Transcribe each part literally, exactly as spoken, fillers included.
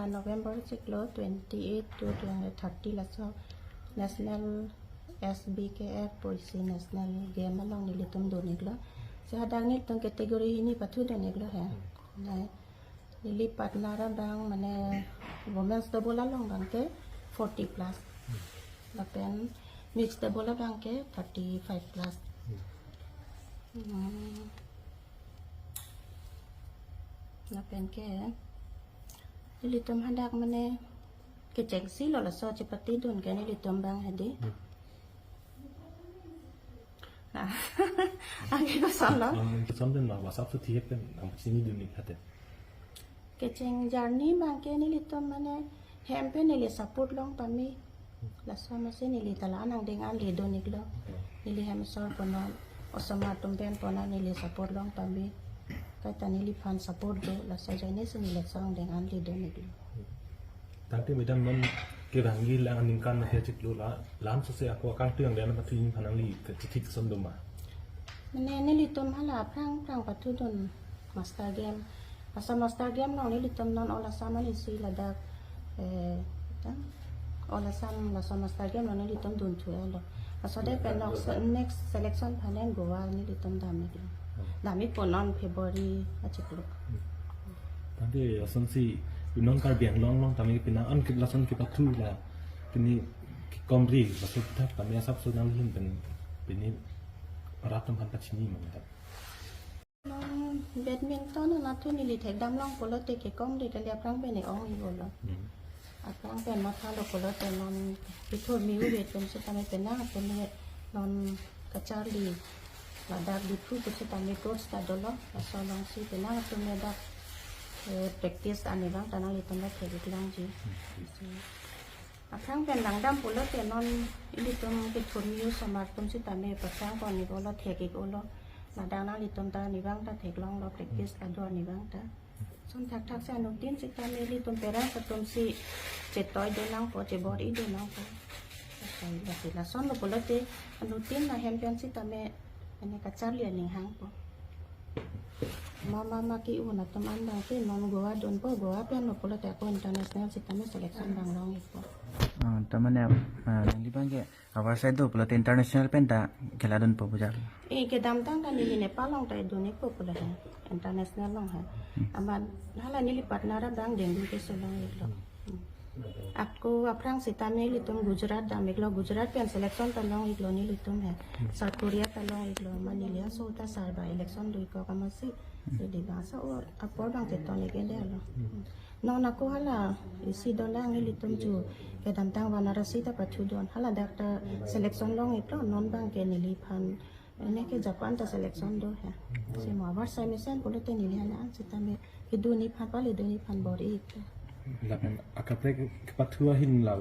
November chiklo twenty-eight to twenty thirty laso National S B K F pusi National Game along nelitum dun-iklo. Si hadak nelitum category hini pathu dun-iklo he. Nai, neli partner abang mane women's double along abangke forty plus. Lapen mixed double abangke thirty-five plus. Hmm. Lapen ke nelitum hadak mane kechengsi lo laso chepatidun ke nelitum abang hedi. Hmm. Nah, agi kosonlo. Kosonlo, WhatsApp si thihek pen, nang chinidun-ik hate. Kecheng journey abangke nelitum mane hem pen neli support long pame. Laso amatsi neli ta la-an angdeng an le dun-iklo. Neli hem asor ponon, osomar atum pen ponon neli support long pame. Kaita neliphan support do, laso ajoine si neli laso angdeng an le dun-iklo. Tangte madam, non kevangji lang aningkan akhir chiklo la, la-an sose ako akangtui angdeng an pathu nangphan nangli kachithik ason do ma? Mane nelitum hala aphrang aphrang pathudun Master Game. Laso Master Game along nelitum non All Assam anisi ladak, eh, ta, All Assam laso Master Game along nelitum dunthu-etlo. Laso det pen nok se-, next selection aphan en Goa nelitum dam-iklo. Dam-ikpo non February achiklo. Tangte asonsi non Karbi Anglong along tame pini an ke lason kepathu la pini kekomri laso aputhak tame asapso nangli ahin pen pini rat atum aphan pachini ma, madam? Non badminton anatthu neli thekdam long pulote kekomri kali, aphrang pen ne-ong-iklo. Hmm. Aphrang pen mathalo pulote non kethur mi uve atum sitame penang atum non kacharli ladak Diphu pusitame coach ta dolo, laso alongsi penang atum dak, eh, practice an abang ta nanglitum ta thek-ik longji. Hmm. Aphrang pen langdam pulote non ilitum kethur mi osomar atum sitame pasang pon-iklo, thek-iklo. Ladak nanglitum ta ne abang ta theklonglo, practice ta do ne abang ta. Lason thakthak si anuttin sitame ilitum parents atum si chetoi dun nangpo, chebor-i dun nangpo. Lasi lasonlo pulote anuttin ahem pen sitame mane kacharli aning hangpo. Mama ma ke-un atum an abangke non Goa dunpo, Goa pen lo pulote ako international sitame selection abang long-ikpo. Ah, ta mane, ah, nangli abangke avarsai do pulote international pen ta khela dunpo pu ja? Eh, kedamtang ta neli Nepal along ta dun-ikpo pulo he, international along he. Hmm. Amat hala neli partner abang Delhi ke si long-iklo. Hmm. Ako aphrang sitame ilitum Gujarat dam-iklo, Gujarat pen selection ta long-iklo nelitum he. Hmm. South Korea ta long-iklo, mane neli aso ta sar abang election do-ik kok amatsi. Hmm. Neli abang aso apor abang cheton-ik-edetlo. Hmm. Non ako hala isi dolang, ilitum ju kedamtang Varanasi ta pathudun. Hala dak ta selection long-iklo, non abangke neliphan, ne ke Japan ta selection do he. Si mo avarsai mesen pulote neli hala an sitame kedun neliphan pale dun neliphan bor-i-iklo. Lapen akaprek kepathu ahin la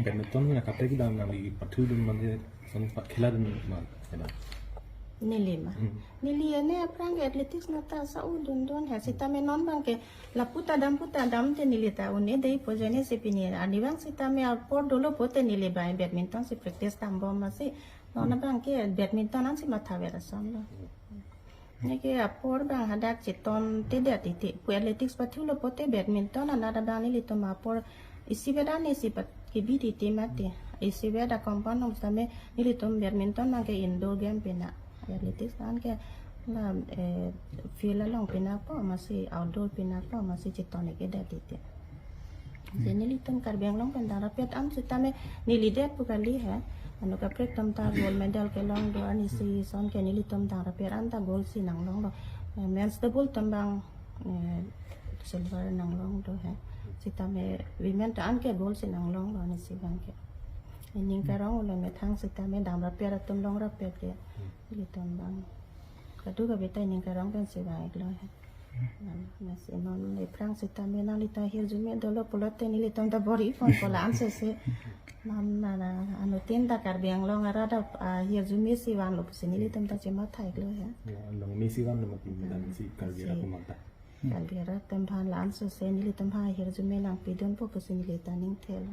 badminton ahin akaprek dam nangli pathudun mane son pa-, khela dun ma, ya? Neli ma. Hmm. Neli ane aphrang ke athletics nat ta sa-u dundun he, sitame non abangke lapu ta dam pu ta damte neli ta un-edetpo, ajoine si pini arni abang sitame apor dolo pulote neli abang badminton si practice dambom amatsi non abangke badminton ansi matha ver asonlo. Ne ke apor abang hadak chetontedet titi pu, athletics pathulo pulote badminton anat abang nelitum apor isivet an isi pat kebi titi mati. Isivet a compound along sitame nelitum badminton abangke indoor game pinang. Athletics anke la, eh, field along pinangpo amatsi outdoor pinangpo amatsi cheton-ik-edet titi. Si nelitum Karbi Anglong pen dangrapet an sitame neli det pu kali he. Anut kaprek atum ta gold medal kelong do, arnisi ason ke nelitum dangrapet an ta gold si nanglonglo. Eh, men's double atum abang, eh, silver nanglong do he. Sitame women ta anke gold si nanglonglo, arnisi abangke. Ining karong ulo methang sitame damrapet atum longrapet ke. Ilitum abang kadokave ta ining karong pensi vang-iklo he. Amatsi non aphrang sitame nanglitum ahirjume dolo pulote nelitum ta bor-i ponpo la-an sose. Non na, na, anuttin ta Karbi Anglong arat ta, ah, ahirjume si vanlo pusi nelitum ta chematha-iklo he. Ya, anuttin si vanlo mati, dan si Karbi arat atum ta. Karbi arat atum aphan la-an sose nelitum aphan ahirjume nangpidunpo pusi neli ta ning thelo.